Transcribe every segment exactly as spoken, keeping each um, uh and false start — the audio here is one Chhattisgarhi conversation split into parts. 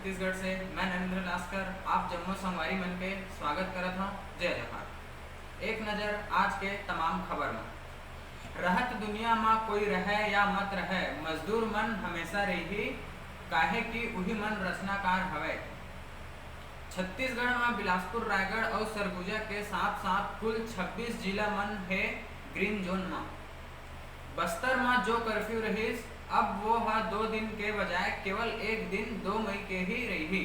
छत्तीसगढ़ से मैं नरेंद्र लास्कर आप जम्मो संगवारी मन के स्वागत करत हूँ। जय जोहार। एक नजर आज के तमाम खबर में। रहत दुनिया मा कोई रहे या मत रहे, मजदूर मन हमेशा रही, काहे कि उही मन रचनाकार हवे। छत्तीसगढ़ मा बिलासपुर, रायगढ़ अउ सरगुजा के साथ साथ कुल छब्बीस जिला मन हे ग्रीन जोन मा। बस्तर मा जो कर्फ्यू रहिस, अब वो ह दो दिन के बजाय केवल एक दिन, दो मई के ही रही।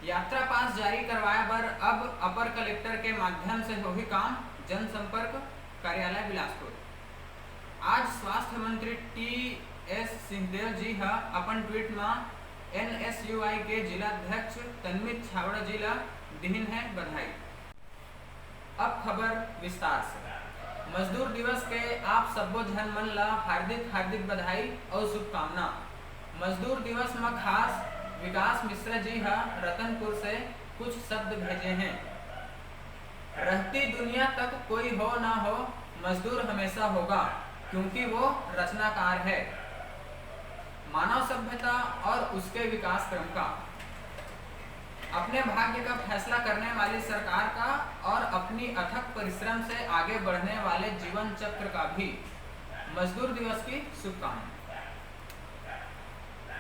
यात्रा पास जारी करवाए बर अब अपर कलेक्टर के माध्यम से होही काम, जनसंपर्क कार्यालय बिलासपुर। आज स्वास्थ्य मंत्री टी एस सिंहदेव जी ह अपन ट्वीट म एन एस यू आई के जिला अध्यक्ष तनमित छाबड़ा जी ल दिहिन है बधाई। अब खबर विस्तार से। मजदूर दिवस के आप सब्बो झन मन ल हार्दिक हार्दिक बधाई अउ शुभकामना। मजदूर दिवस म खास विकास मिश्रा जी ह रतनपुर से कुछ शब्द भेजे हैं। रहती दुनिया तक कोई हो ना हो, मजदूर हमेशा होगा, क्योंकि वो रचनाकार है मानव सभ्यता और उसके विकास क्रम का, अपने भाग्य का फैसला करने वाली सरकार का और अपनी अथक परिश्रम से आगे बढ़ने वाले जीवन चक्र का भी। मजदूर दिवस की शुभकामनाएं।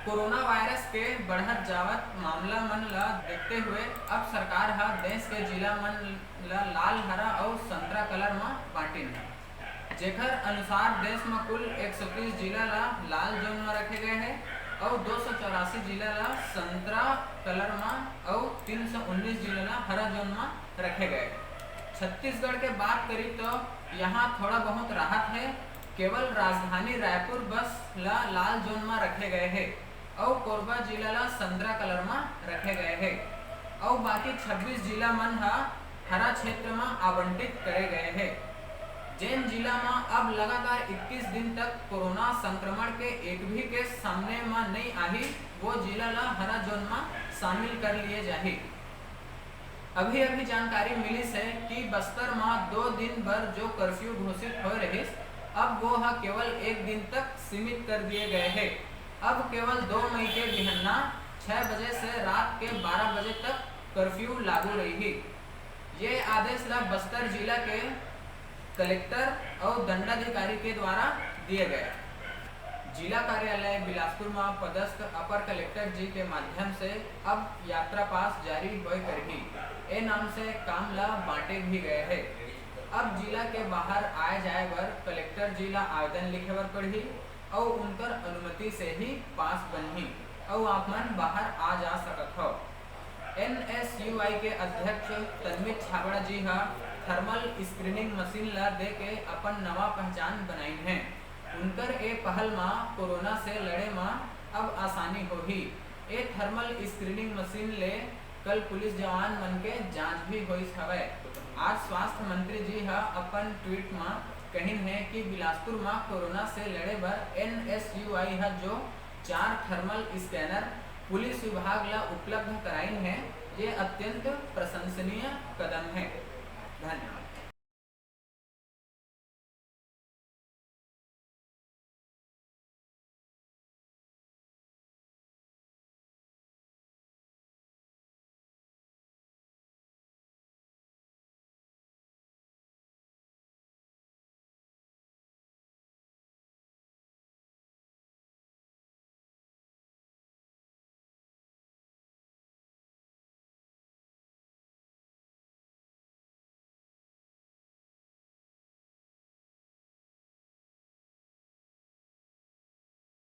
कोरोना वायरस के बढ़त जावत मामला मन ल देखते हुए अब सरकार ह देश के जिला मन ल लाल, हरा अउ संतरा कलर म बांटिन हे, जेकर अनुसार देश म कुल एक सौ तीस जिला ल लाल जोन म रखे गए हे अउ दो सौ चौरासी जिला ल संतरा कलर म अउ तीन सौ उन्नीस जिला ल हरा जोन म रखे गए। छत्तीसगढ़ के बात करी तो यहाँ थोड़ा बहुत राहत है। केवल राजधानी रायपुर बस ल लाल जोन म रखे गए हे अउ कोरबा जिला ल संतरा कलर म रखे गए हे अउ बाकी छब्बीस जिला मन ह हरा क्षेत्र म आवंटित करे गए हे। जेन जिला म अब लगातार इक्कीस दिन तक कोरोना संक्रमण के एक भी केस सामने म नइ आही, वो जिला ल हरा जोन म शामिल कर लिए जाही। अभी अभी जानकारी मिलिस है कि बस्तर म दो दिन बर जो कर्फ्यू घोषित होए रहिस, अब वो ह केवल एक दिन तक सीमित कर दिए गए हे। अब केवल दो मई के बिहन्ना छह बजे से रात के बारह बजे तक कर्फ्यू लागू रही। ये आदेश ला बस्तर जिला के कलेक्टर अउ दंडाधिकारी के द्वारा दिए गए। जिला कार्यालय बिलासपुर म पदस्थ अपर कलेक्टर जी के माध्यम से अब यात्रा पास जारी होए करही। ए नाम से काम ला बांटे भी गए हे। अब जिला के बाहर आए जाए बर कलेक्टर जी ला आवेदन लिखे बर पड़ही अउ उनकर अनुमति से ही पास बनही अउ आप मन बाहर आ जा सकत हव। एनएसयूआई के अध्यक्ष तन्मित छाबड़ा जी ह थर्मल स्क्रीनिंग मशीन ला दे के अपन नवा पहचान बनाइन हे। उनकर ए पहल म कोरोना से लड़े म अब आसानी होही। ए थर्मल स्क्रीनिंग मशीन ले कल पुलिस जवान मन के जांच भी होइस हवय। आज स्वास्थ्य मंत्री जी ह अपन ट्वीट म कहिन हे कि बिलासपुर म कोरोना से लड़े बर एनएसयूआई ह जो चार थर्मल स्कैनर पुलिस विभाग ला उपलब्ध कराइन हे, ये अत्यंत प्रशंसनीय